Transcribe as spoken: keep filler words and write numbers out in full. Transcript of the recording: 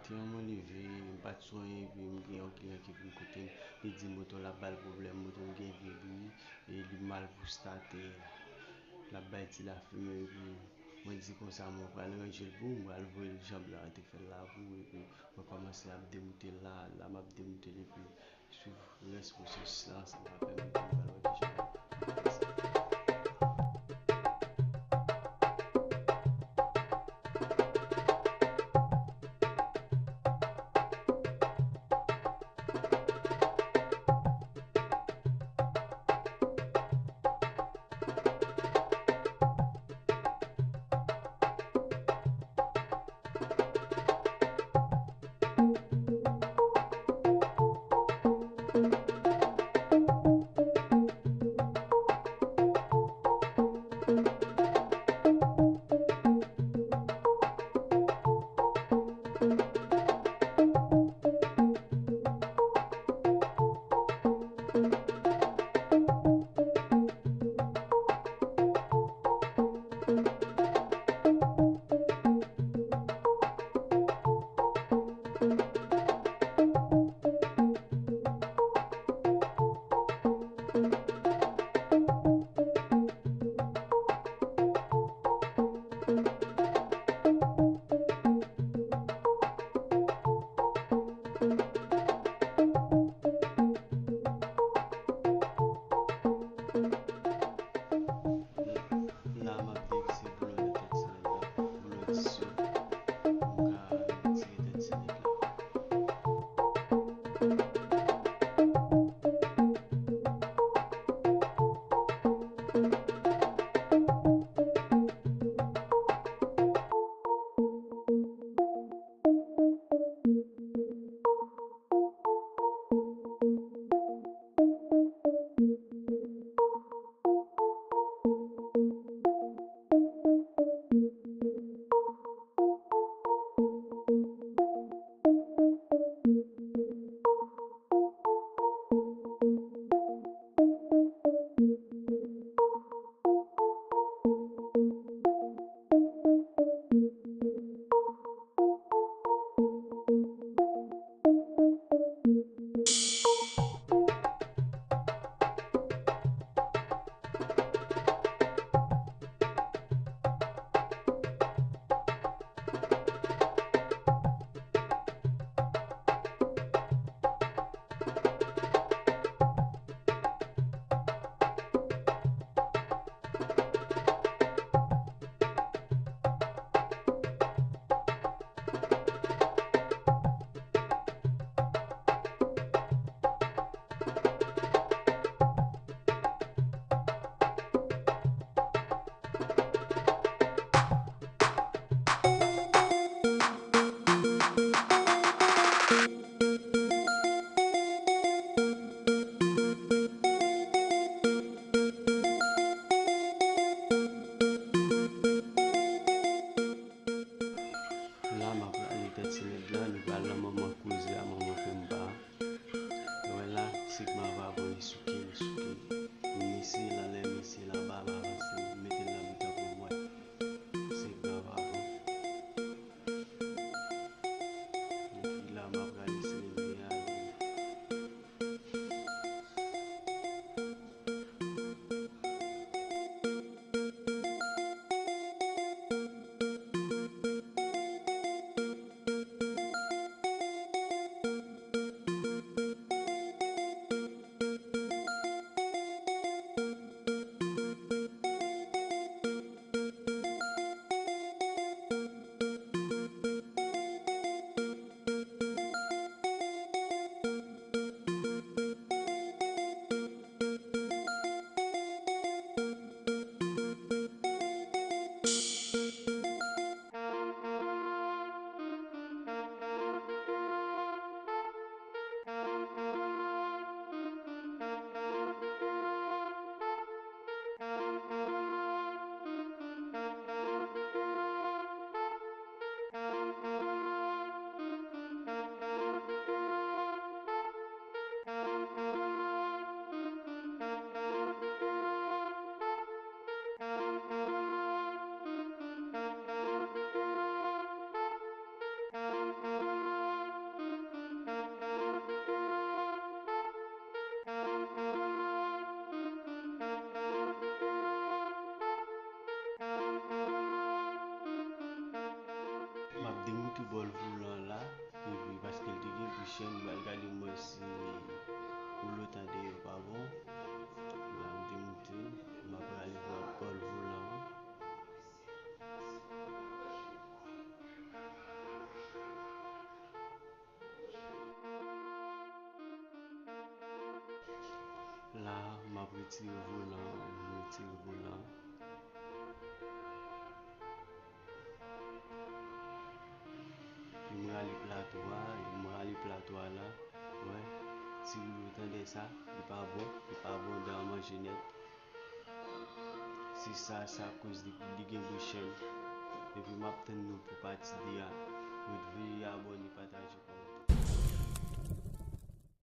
Maten an, mwen leve, m pa t sou anyen, epi m gen yon kliyan ki vin kote m. Li di moto l ap ba l pwoblèm, moto l gen vye bri, e li mal pou state. L ap bay ti lafimen, epi mwen di konsa, mwen pral ranje l pou ou, m pral voye l jan blan an te fè l la pou ou, epi mwen kòmanse ap demoute l la, la m ap demoute l, epi swiv rès pwosesis la ansanm avè m, epi nou pral wè kijan n ap fè sa. La, m ap devise boulon nan tèt sènèt la, boulon dis yo, pou m ka retire tèt sènèt la. Retire volan, retire volan. Epi m rale plato a, epi m rale plato a la. Wè, ti Loulou, tande sa, li pa bon, li pa bon, dan an manje nèt. Se sa, sa koz li, li gen bouchèl. Epi m ap tann nou pou pati de a. Ret veye abòne.